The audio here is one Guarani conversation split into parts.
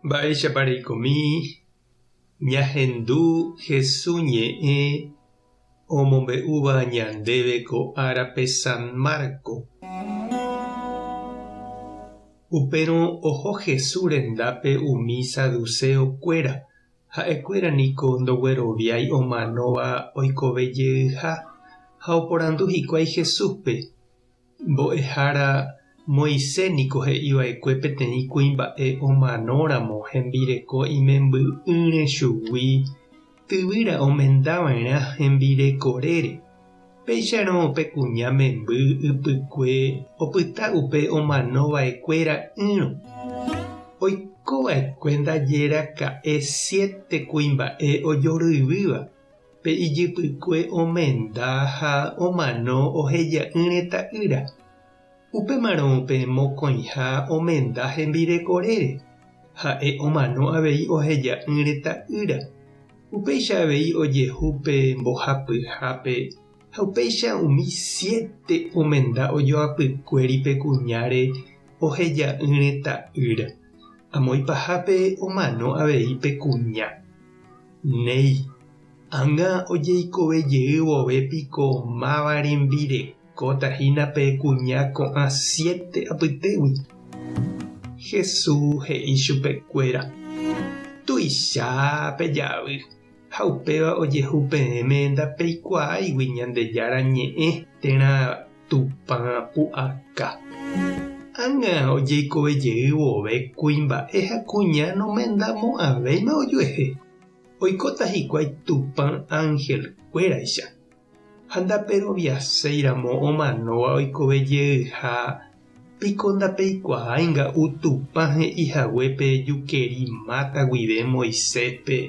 Mba'éichapa reikomi ñahendu Hesu ñe'ẽ omombe'úva ñandéve ko árape San Marco? Upérõ oho Hesu rendápe umi saduceo kuéra, ha'ekuéra niko ndogueroviái omanóva oikove jeyha, ha oporandu hikuái Jesúspe, Mbo'ehára Moisés niko he'i va'ekue peteĩ kuimba'e omanóramo hembireko imemby'ỹre chugui tyvýra omenda va'erã hembirekorére. Péicharõ pe kuña memby ypykue opyta upe omano va'ekue ra'ỹrõ. Oiko va'ekue ndaje raka'e siete kuimba'e ojoryvýva. Pe ijypykue omenda ha omano oheja'ỹre ta'ýra. Upémarõ pe mokõiha omenda hembirekorére, ha'e omano avei oheja'ỹre ta'ýra. Upéicha avei ojehu pe mbohapyhápe ha upéicha umi siete omenda ojoapykuéri pe kuñáre oheja'ỹre ta'ýra. Amo ipahápe omano avei pe kuña. Néi, ág̃a ojeikove jey vove piko máva rembirekóta hína pe kuña ko'ã siete apytégui? Jesús he'i chupekuéra, Tuicha pejavy, ha upéva ojehu peẽme ndapeikuaáigui Ñandejára Ñe'ẽ térã Tupã pu'aka. Ág̃a ojeikove jey vove kuimba'e ha kuña nomendamo'ãvéima ojuehe, oikóta hikuái Tupã ánhel-kuéraicha. Ha ndaperoviaséi ramo omanóva oikove jeyha, piko ndapeikuaái nga'u Tupã he'i hague pe jukeri máta guive Moisés-pe,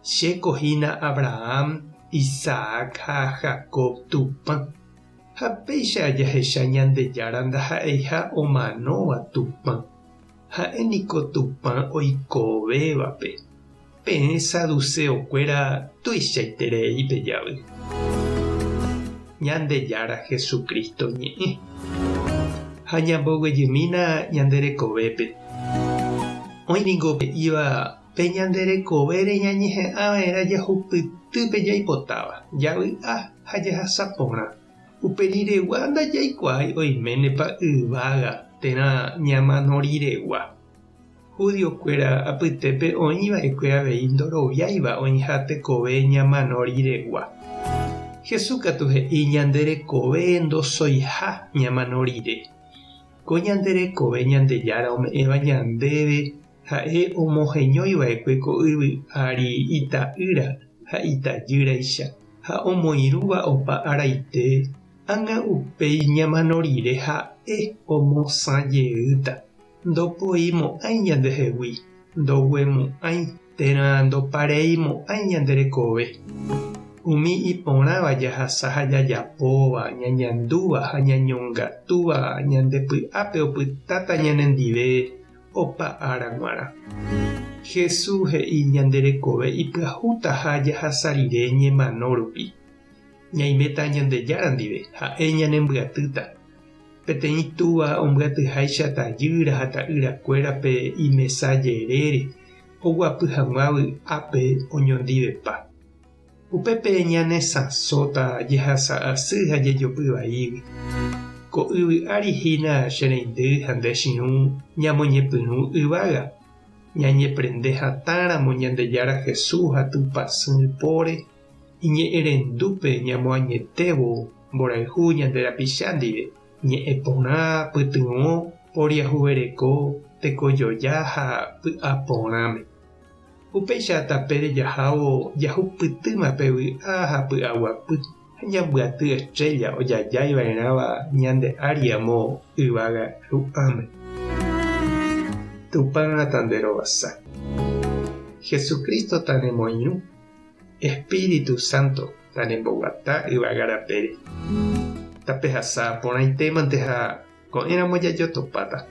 Chéko hína Abraham, Isaac ha Jacob Tupã. Ha péicha jahecha Ñandejára ndaha'eiha omanóva Tupã, ha'e niko Tupã oikovévape. Peẽ saduceo-kuéra tuichaiterei pejavy. Ñandejára Jesucristo ñe'ẽ. Ha ñamboguejymína ñande rekovépe. Oĩ ningo he'íva pe ñande rekovére ñañeha'ã va'erã jahupyty pe jaipotáva, javy'a ha jahasa porã. Upe riregua ndajaikuaái oiménepa yvága térã ñamano riregua. Judiokuéra apytépe oĩ va'ekue avei ndoroviáiva oĩha tekove ñamano riregua. Jesús katu he'i ñande rekove ndosoiha ñamano rire. Ko ñande rekove Ñandejára ome'ẽva ñandéve ha'e omoheñói va'ekue ko yvy ári ita'ýra ha itajýraicha ha omoirũva opa araite, ág̃a upéi ñamano rire ha'e omosã jeýta. Ndopoimo'ãi ñandehegui, ndoguemo'ãi térã ndopareimo'ãi ñande rekove. Umi iporãva jahasa ha jajapóva, ñañandúva ha ñañongatúva ñande py'ápe opytáta ñanendive opa ára g̃uarã. Jesús he'i ñande rekove ipyahútaha jahasa rire ñemano rupi. Ñaiméta Ñandejára ndive, ha'e ñanembyatýta. Peteĩ túva ombyatyháicha tajýra ha ta'yrakuérape imesa jerére oguapy hag̃ua vy'ápe oñondivepa. Upépe ñanesãsóta jehasa asy ha jejopy vaígui. Ko yvy ári hína che reindy ha nde chirũ ñamoñepyrũ yvága, ñañeprende hatãramo Ñandejára Jesús ha Tupãsy póre, Iñe'ẽrendúpe ñamoañetévo mborayhu ñande rapicha ndive, ñe'ẽ porã, pytyvõ, poriahuvereko, tekojoja ha py'aporãme. Upéicha tapére jahávo jahupytýma pe vy'a ha py'aguapy ha ñambyaty estrella ojajái va'erãva ñande ári amo yvága ru'ãme. Tupã tanderovasa. Jesucristo tanemoirũ. Espíritu Santo tanemboguata yvága rapére. Tapehasa porãitémante ha ko'ẽramo jajotopáta.